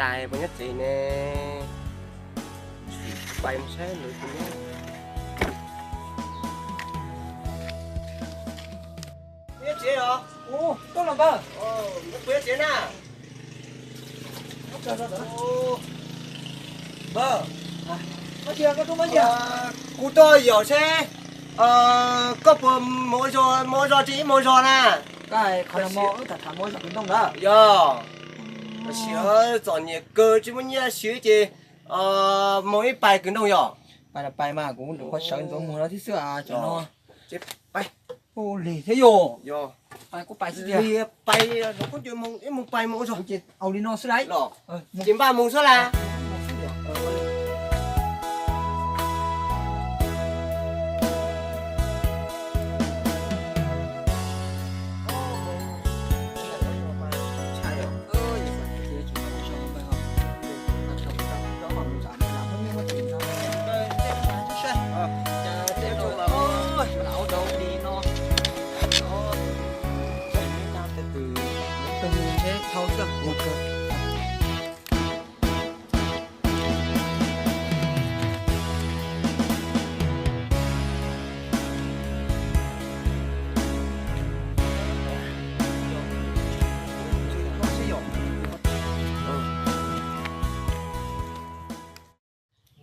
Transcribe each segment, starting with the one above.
Tais puas nyob tsev ne? Pais mus saib lawv puas nyob. Nyob tsev os? Tuaj los npawg. Nyob tsev na. Npawg, kuv tuaj yom seb koj puas mus ua zog, mus ua zog tsev ib mus ua zog na. Koj hais qhov no mus tham tham mus ua zog kwv ntoo ntawd. Yog, tam sim txom nyem kawg tsis muaj nyiaj siv ces mus ib pais kwv ntoo yom. Pais los pais mas kuv qhuav sawv ntxuav mus no thiab xwb as tam no. Ua li thiab yom. Pais kuj pais xwb tiag. Pais, ib mus pais mus ua zog ces au li no xwb lauj. Ces npaj mus xwb lauj.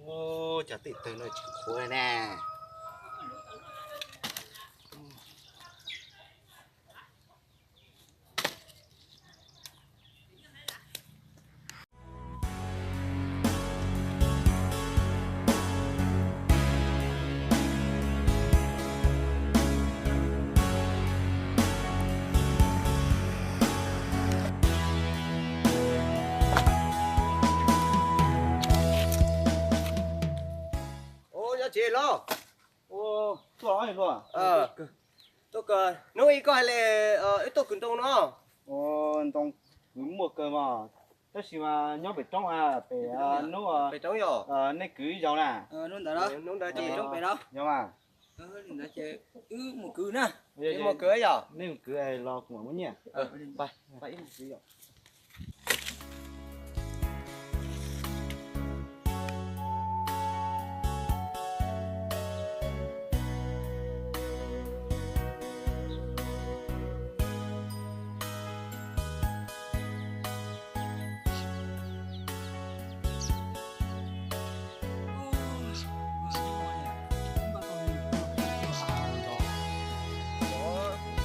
Ua cas tej tawg no tsis qhuav na. Ua nyob tsev los? Tuaj hnub ib koj hais li wb tuaj kwv ntoo no. Ntoo kwv muaj kawg mas, tab sis mas nyob pem roob, pem hnub pem roob yog nej kwv ib zaug na. Hnub ntawd ces yog mas. Wb mus kwv na. Mus kwv yog nej mus kwv los kuv mam muab nyiaj.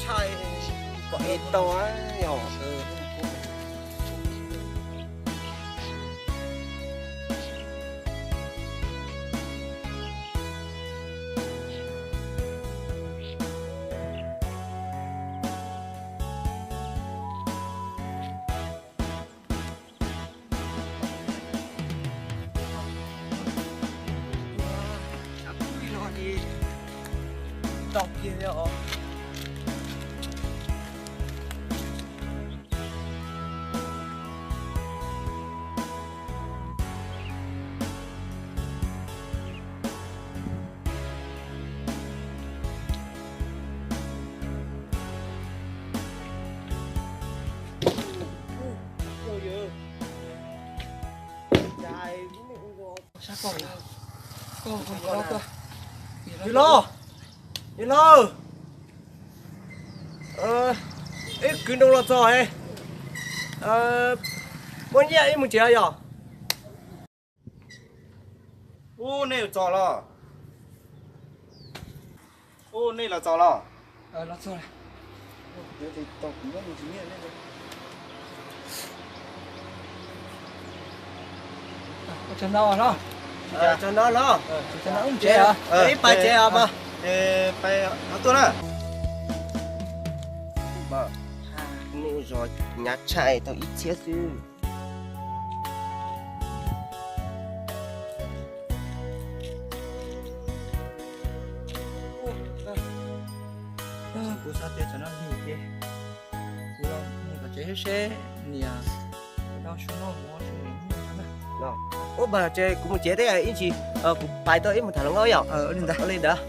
Tshaj kom es tau yog. Yawg laus, yawg laus, ib kwv ntoo los txog, muab nyiaj ib mus tsev yog. Ub, nej txog los? Ub, nej los txog los? Txog no los? Txog no los? Ib pais tsev os mas. Tuaj na. Nej zos hnyav tshaj tau ib txhiab xwb. Kuv xav tias tsam no lig ces kuv los mus tom tsev seb seb niam, kuv tau su noj mus su niam noj na. Ub, mas ces kuv mus tsev thiab ib ntsis kuv pais tau ib mus tham hluas nkauj yom. Ua li ntawd. Ua li ntawd.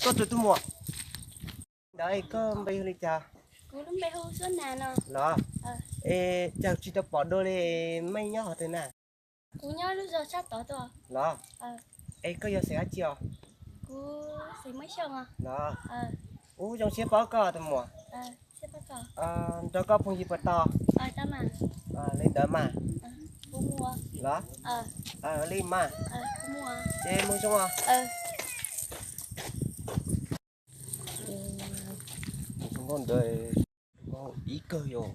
Koj tus muam, ntawd koj npe hu li cas? Los, es cas tsis tau pom dua li, mej nyob qhov twg na? Los, es koj yog xeem dab tsi os? Los, ub, zoo siab paub koj tus muam. Nrog koj phooj ywg puas tau? Li ntawd mas. Los, li mas. Ces mus zoo os. Tus nkauj ntawd, nkauj ib kawg yom.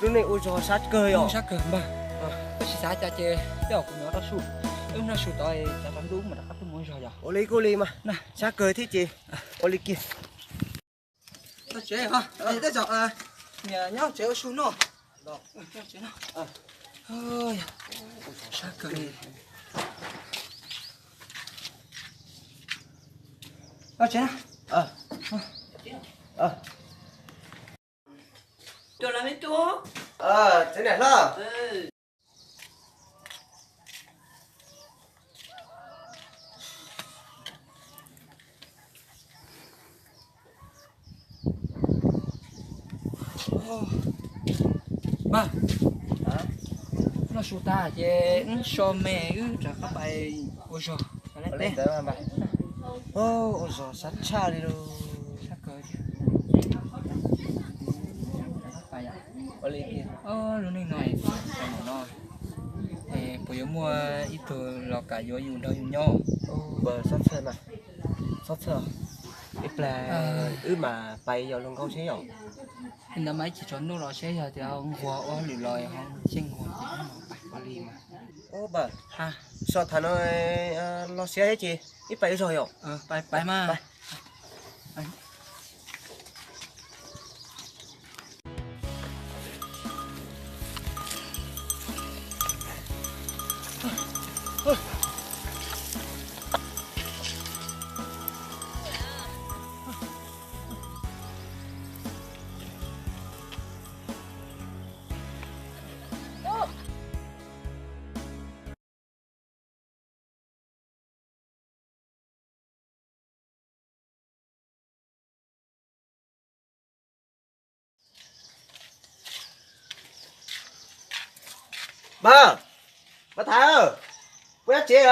Lub neej ua zog sab kawg yom. Sab kawg npawg. Koj tsis xav cas ces tej zaum kuv nyob rau su, wb noj su tod es rov ntuj mas rov qab tuaj mus zog yom. Ua li kuj li mas, sab kawg thiab ces ua li kiag. Tsev, tej zaum niam nyob tsev ua su noj. Sab kawg li. Tsev na. Npawg, noj su tag ces wb so me wb rov qab pais ua zog. Ua zog sab tshaj li lauj. Lub neej no, no, puas yuav muaj ib tug los kam yuav yus nrog yus nyob? Txhob txhawj, txhob txhawj, ib plag wb mam pais yaum luag nkauj seb yom. Ntawd mas ib chim tsaus ntuj los seb yog tias nquag ua hauj lwm los ho yeej nquag ces. Ua li mas. Npawg, so tham no los siav thiab ces ib pais ua zog yom. Pais mas. Npawg, npawg Thaiv, puas nyob tsev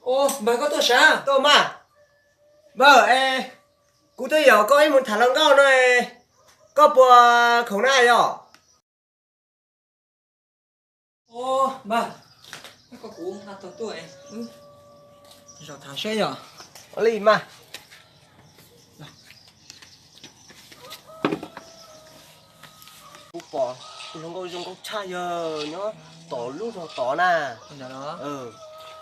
os? Npawg, koj tuaj sav? Tuaj mas. Npawg, kuv twb yaum koj ib mus tham hluas nkauj no, koj puas khoom na yom? Npawg, koj kuv nqa tau tuaj, zaum tham seb yom. Ua li mas. Kuv pom tus hluas nkauj zoo nkauj tshaj yawg nyob tom lub zos tod na.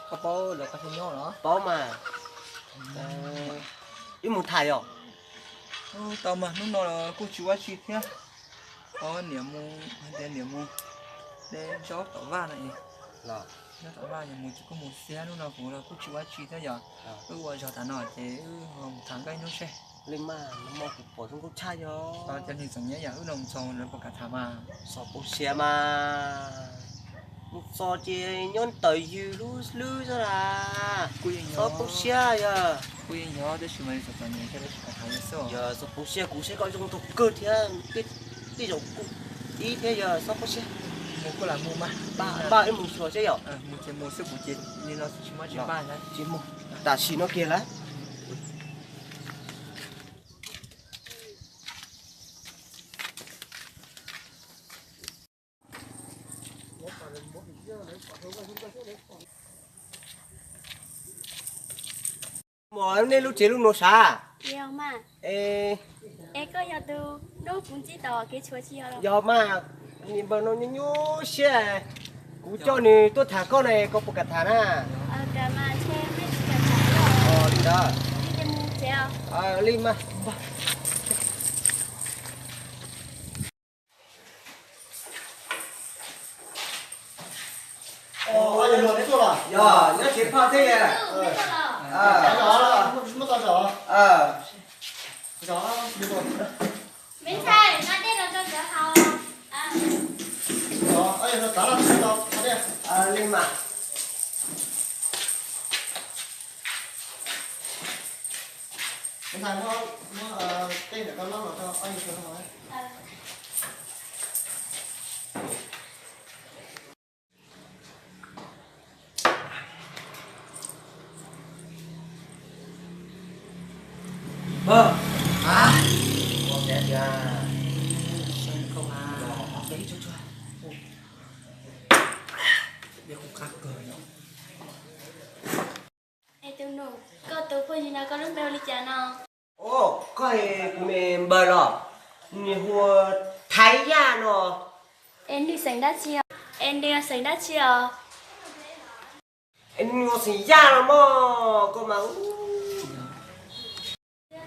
Koj paub lawv qhov chaw nyob los? Paub mas. Wb mus tham yom. Tau mas, hnub no los kuj tsis ua tsi thiab. Niam mus, hais tias niam mus de zaub tom vaj no es, zaub tom vaj es mus ces kuj mus xiab, hnub no kuv los kuj tsis ua tsi thiab yom. Wb ua zog tas no ces wb mus tham nkauj ib hnub seb. Li mas, no mas kuv pom zoo nkauj tshaj yog. Cov neeg txom nyem yam wb no mus txog lawv puas kam tham mas. Xyov puas siav mas. Mus txog ces nyob ntawm yus lub hlwb xwb las. Kuv yeej xob poob siab yog. Kuv yeej nyob tab sis mas txom txom nyem thiab tab sis mas txhob poob siab, kuv saib koj zoo tau kawg thiab, tej zaum kuv ib thiab yog xob poob siab. Mus kuj lam mus mas, npaj wb mus xyuas seb yom. Mus ces mus xwb, kuv ces li no tsis muaj tsis npaj na. Ces mus tam sim no kiag lawm. Muaj nej lub tsev lub nuav sav? Es koj yog tus nrog kuv ntsib tom kev tshuam tsis yog los? Yog mas, npawg no nyuaj nyuaj siab, kuv coj nws tuaj tham koj ne, koj puas kam tham na? Li ntawd. Li mas. Yog, nyob tsev phaj thiab. Me ntxhais, nqa tej no rau cov haus. Li mas. Me ntxhais, muab, muab tej ntawm koj loj los rau ob yawg sawv daws haus. Es tus nus, koj tus phooj ywg no koj lub npe hu li cas no? Koj, kuv me npawg los, nws hu ua Thaiv Yaj no. Es nws xeem dab tsi? Es nws xeem dab tsi os? Nws xeem Yaj los mog, koj mas.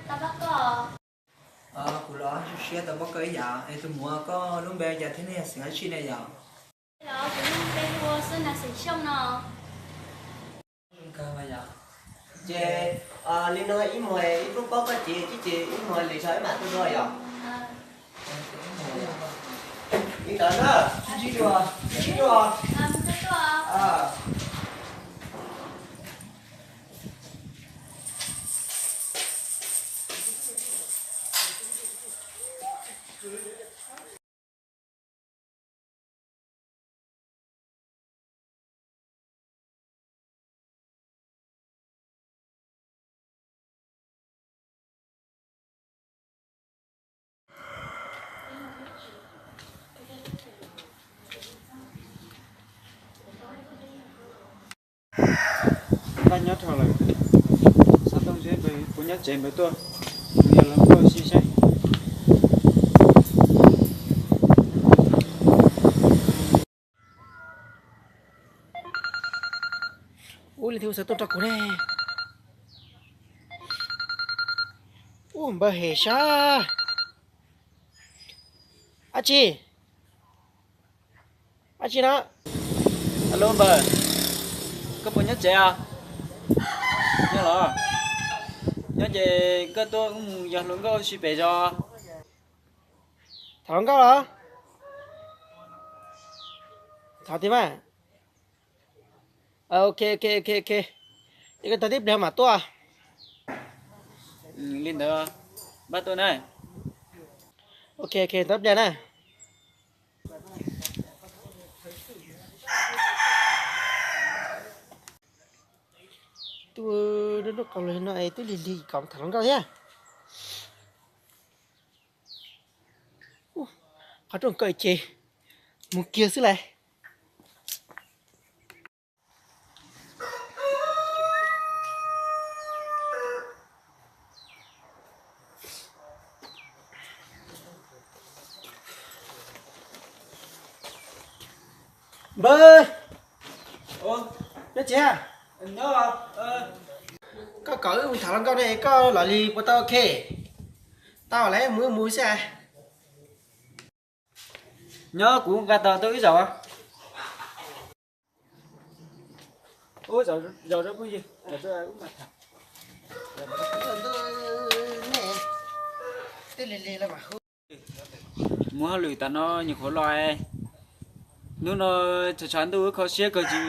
Tau pab koj. Kuv los siab tau pab koj ib yam. Es tus muam, koj lub npe ua cas thiab nej yog xeem dab tsi ne yom? Los kuv lub npe hu ua Xab Nas xeem Xyooj no. Ces li no ib muag ib hnub paub koj cev ces ib muag li tso ib mam tuaj dua yom. Li ntawd na, sib ntsib dua, sib ntsib dua. Npaj nyob dhau lawm, xav tooj seb puas nyob tsev npawg tuaj, nws yog hluas nkauj xib saib. Ub, leej twg xav tuaj rau kuv ne? Ub, npawg Hem sab. Ab tsi, ab tsi na. Alo npawg, koj puas nyob tsev os? Nyob los? Nyob ces koj tuaj wb mus yos hluas nkauj si pem zos. Tham hluas nkauj los? Tham tiag mas. Ok, ok, ok, ok. Es koj tag tib pliag mam tuaj. Li ntawd, npaj tuaj na. Ok, ok, tag pliag na. Tuaj nruab nruab qaum li no es twb lig lig kom tham hluas nkauj thiab. Qhov rooj kaw ces mus kiag xwb lauj. Npawg, nyob tsev? Koj kom wb mus tham hluas nkauj ne, koj los li puas tau? Ok, tau lawm, mus wb mus xwb. Nyob kuv nqa tos tuaj wb zaum. Ub, zaum rau phooj ywg, zaum rau wb mam tham. Mus hauj lwm tas no nyuam qhuav los, Hnub no tshav tshav ntuj wb kho siab kawg tsis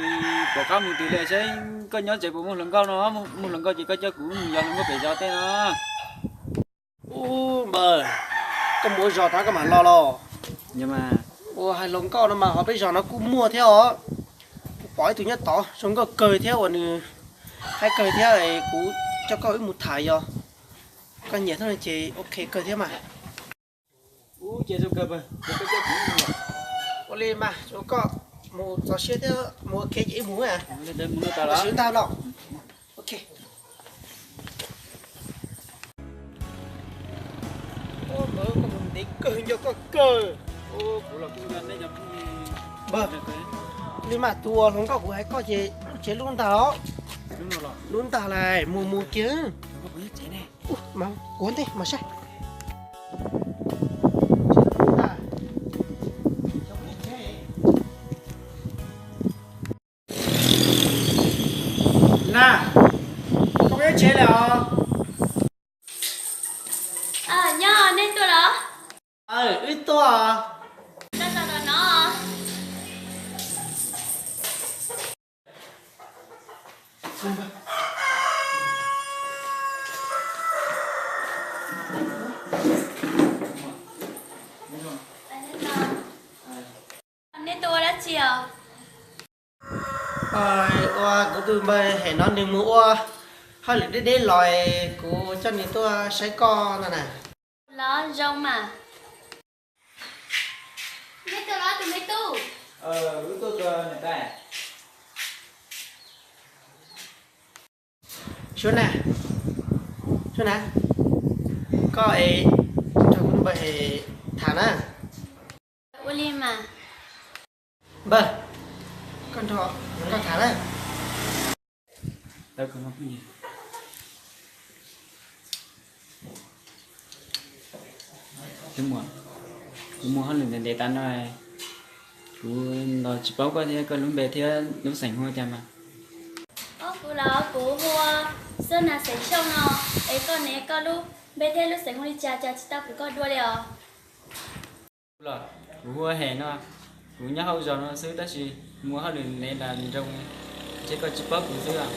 pom qab mus twg li, saib koj nyob tsev puas muaj hluas nkauj no, muaj hluas nkauj ces koj coj kuv mus yos hluas nkauj pem zos tej no. Ub npawg, koj mus ua zos rau koj mam los los. Ua hais hluas nkauj no mas ho peb zos no kuj muaj thiab os. Kuv pom ib tug nyob tod zoo nkauj kawg thiab uas nws haib kawg thiab, kuv coj koj wb mus tham yog koj nyiam thiab no ces ok kawg thiab mas. Ua li mas, koj mus txaus siab thiab mus ok ces wb mus. Ntag no. Ok. Ntev kawg nco koj kawg. Npawg, li mas tus uas hluas nkauj kuv hais koj ces lub tsev lub ntag os. Lub ntag lawm, mus mus kiag. Kuv ntej mas saib. Na, koj puas nyob tsev lawm os? Nyob, nej tuaj los? Wb tuaj. Nej tuaj ua dab tsi os? Ua kuv tus npawg Hem no nws mus ua hauj lwm deb deb los, kuv coj nws tuaj saib koj no na. Los zoo mas. Nej tuaj los tus me tub? Wb tuaj tua niam tais. Suab na, Suab na, koj es nrog kuv tus npawg Hem tham na. Ua li mas. Npawg, koj nrog koj tham na. Kuv mus hauj lwm ntev ntev tas no, kuv los tsis paub koj thiab koj lub npe thiab lub xeem hu ua cas mas. Ob, kuv los kuv hu ua Xab Nas xeem Xyooj no, es koj ne, koj lub npe thiab lub xeem hu li cas cas tsis tau kuv koj dua li os. Kuv los kuv hu ua Hem no, kuv nyob hauv zos no xwb tab sis mus hauj lwm ntev tas nroo, ntshe koj tsis paub kuv xwb os.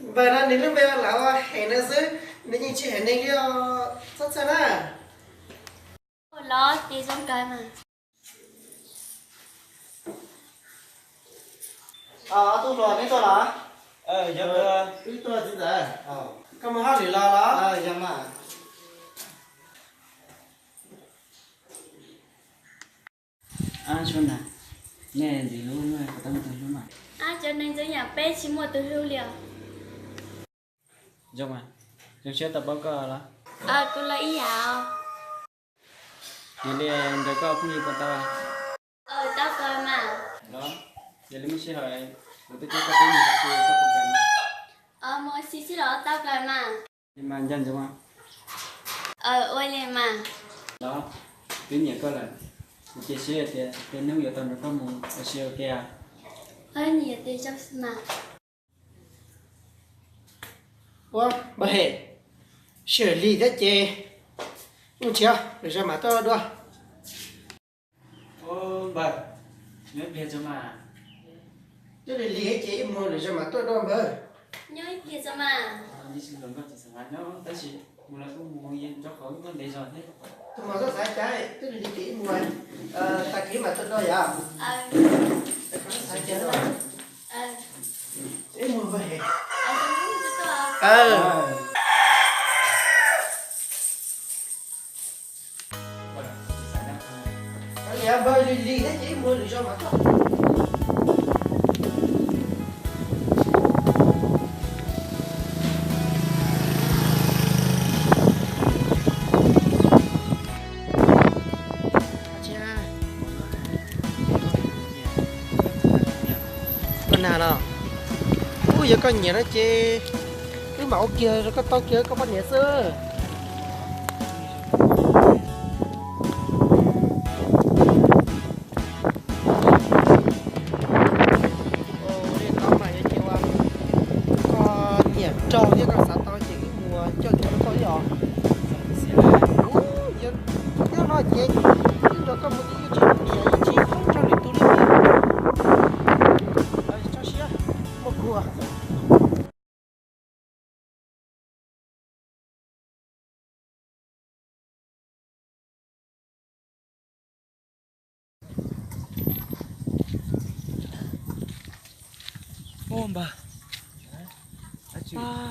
Npawg no nws lub npe ua Hem no xwb, nws yeej tsis hem neeg li os, txhob txhawj na. Los ces zoo kawg mas. Ob tug hluas, neb tuaj los? Wb tuaj txiv ntxawm. Koj mus hauj lwm los los? Ab Suab na, nej ntxim hlub puas tau muaj tus hlub mas? Ab, cov neeg ntxeev yam peb tsis muaj tus hlub li os. Zoo mas, zoo siab tau paub koj los? Kuv los ib yam. Yog li nrog koj phooj ywg puas tau? Tau kawg mas. Los, yog li muaj sij hawm kuv tuaj coj koj peb mus ua si, koj puas kam? Mus ua si xwb los tau kawg mas. Li mas nco ntsoov. Ua li mas. Los, twb nyiam koj lawm, kuv cia siab tias tej hnub yuav tau nrog koj mus ua si ua ke. Nyiam tiag mas. Ua, npawg Hem, sij hawm lig thiab ces mus tsev, lwm zaus mam tuaj dua. Npawg, nyob ib pliag tso mas. Twb lig lig ces ib muag lwm zaus mam tuaj dua npawg. Nyob ib pliag tso mas. Tab sis mus los kuj mus rau qhov ntev zog thiab. Tus muam txhob xav cas, twb lig lig ces ib muag, tag kis mam tuaj dua yom. Ib muag npawg Hem. Npawg lig lig thiab ces ib muag lwm zaus mas tuaj. Koj nag los? Ub, yog koj nyiam no ces wb mam ua kiag rau koj tau kiag koj poj niam xwb. Ua li no mas yog tias koj nyiam raug thiab koj xav tau ces wb mus coj kiag rau koj ib os. Ub, yog no ces wb nrog koj mus ces yeej tsis niam yeej tsis Ua npawg,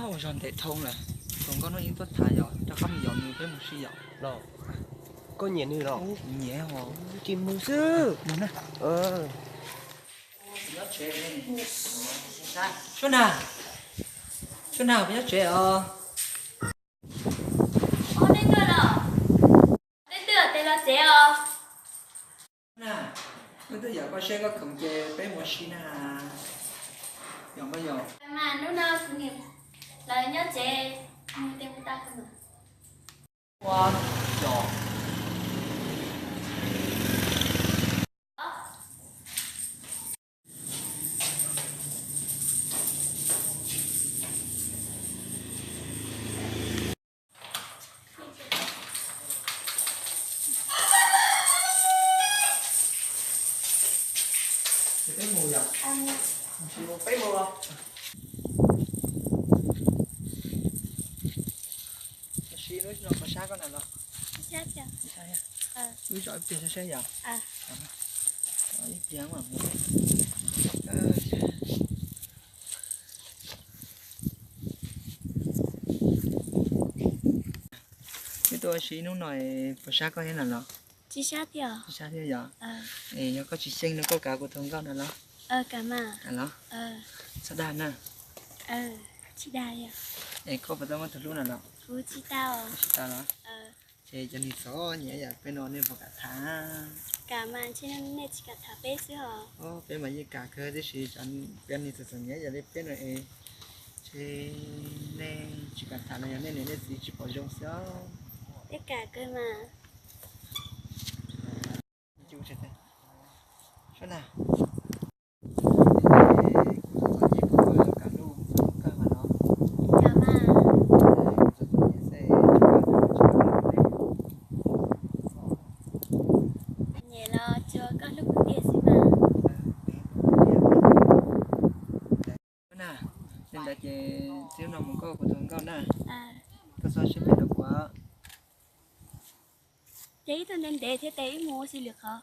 ua zog ntev dhau lawm, tus nkauj no yeej tuaj tham yom, rov qab mus yaum nws peb mus sib yaum. Koj nyiam nws los? Kuv nyiam os. Ces mus xwb. Mus na. Suab na, Suab na, peb nyob tsev os. Ub, nej tuaj los? Tej twg tes los tsev os. Na, wb twb yaum koj seb koj khoom ces peb mus ua si na. Yog mas yog. Mas hnub no kuv niam lawv nyob tsev, mus tes mus tau kuv niam. Ua, yog. Peb mus yom? Peb mus los? Tab sis hnub no puas sab koj na los? Wb zov ib pliag saib saib yom. Ib pliag mam mus. Wb tuaj ua si hnub no puas sab koj thiab na los? Tsis sab thiab yom? Es yog koj tsis xyeej no koj kav kuv tus nkauj na los? Los? Txhob dag na. Es koj puas tau muaj tus hlub na los? Tsis tau los? Ces cov neeg txom nyem yam peb no nej puas kam tham? Peb mas yeej kam kawg tib si, cov neeg txom txom nyem yam li peb no es, ces nej tsis kam tham los yog nej niam nej txiv tsis pom zoo xwb os. Peb kam kawg mas. Nyiam los tsuas koj hlub kuv tiag xwb mas. Na, li ntawd ces txij no mus koj kuv tus nkauj na. Koj txhob siab phem rau kuv. Ces ib tug ntev ntev thiab tes wb mus ua si lwm qhov.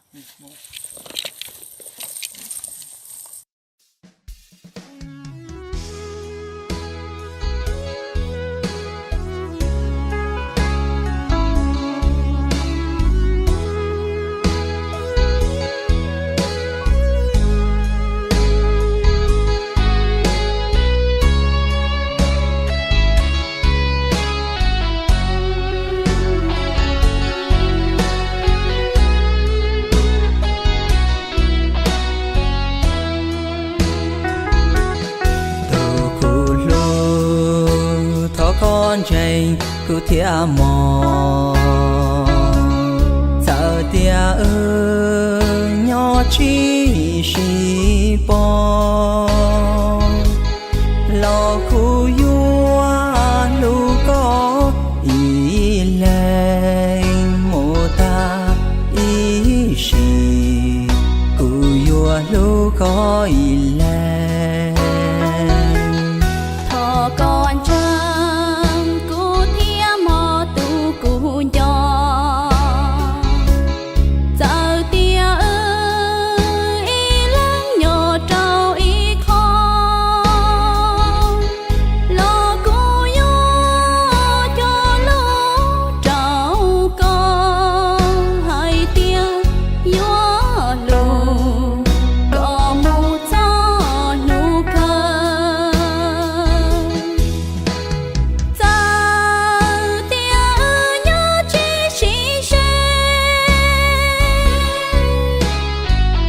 Tus kuv hlub, thov koj ntseeg kuv thiab mog. Txawm tias wb nyob tsis sib pom, los kuv yuav hlub koj ib leeg mus tag ib sim, kuv yuav hlub koj ib leeg. Thov koj ntseeg kuv thiab mog tus kuv nco. Txawm tias wb ib leeg nyob rau ib qho, los kuv yuav cog lus rau koj hais tias yuav hlub koj mus txog hnub kawg. Txawm tias wb nyob tsis sib ze,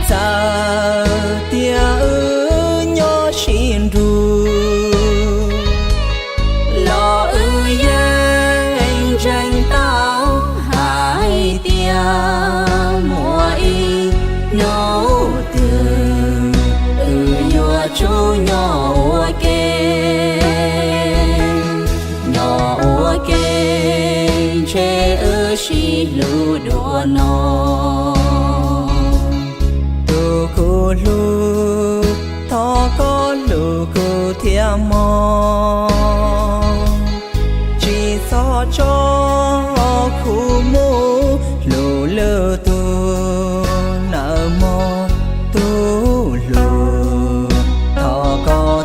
txawm tias wb nyob sib nrug, los wb yeej ntseeg tau hais tias muaj ib hnub twg wb yuav tsum nyob ua ke, nyob ua ke ntshe wb sib hlub dua no. Tus kuv hlub, thov koj hlub kuv thiab mog, tsis txhob tso kuv mus hlub lwm tus nawb mog tus hlub. Thov koj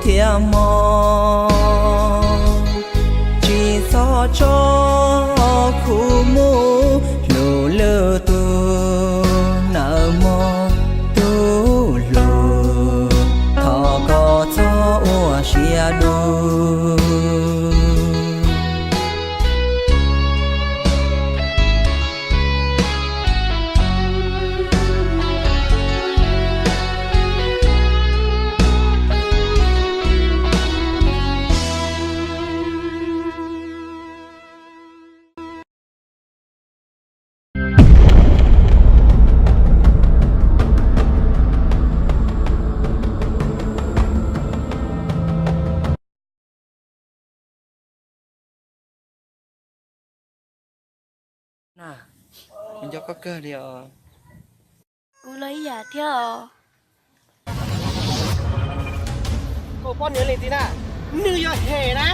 thiab mog. Tsis txhob tso kuv mus hlub lwm tus nawb mog, tus hlub, thov koj txhob ua siab dub. Na, kuv nco koj kawg li os. Kuv los ib yam thiab os. Koj poj niam leej txiv na, nws yog hem na.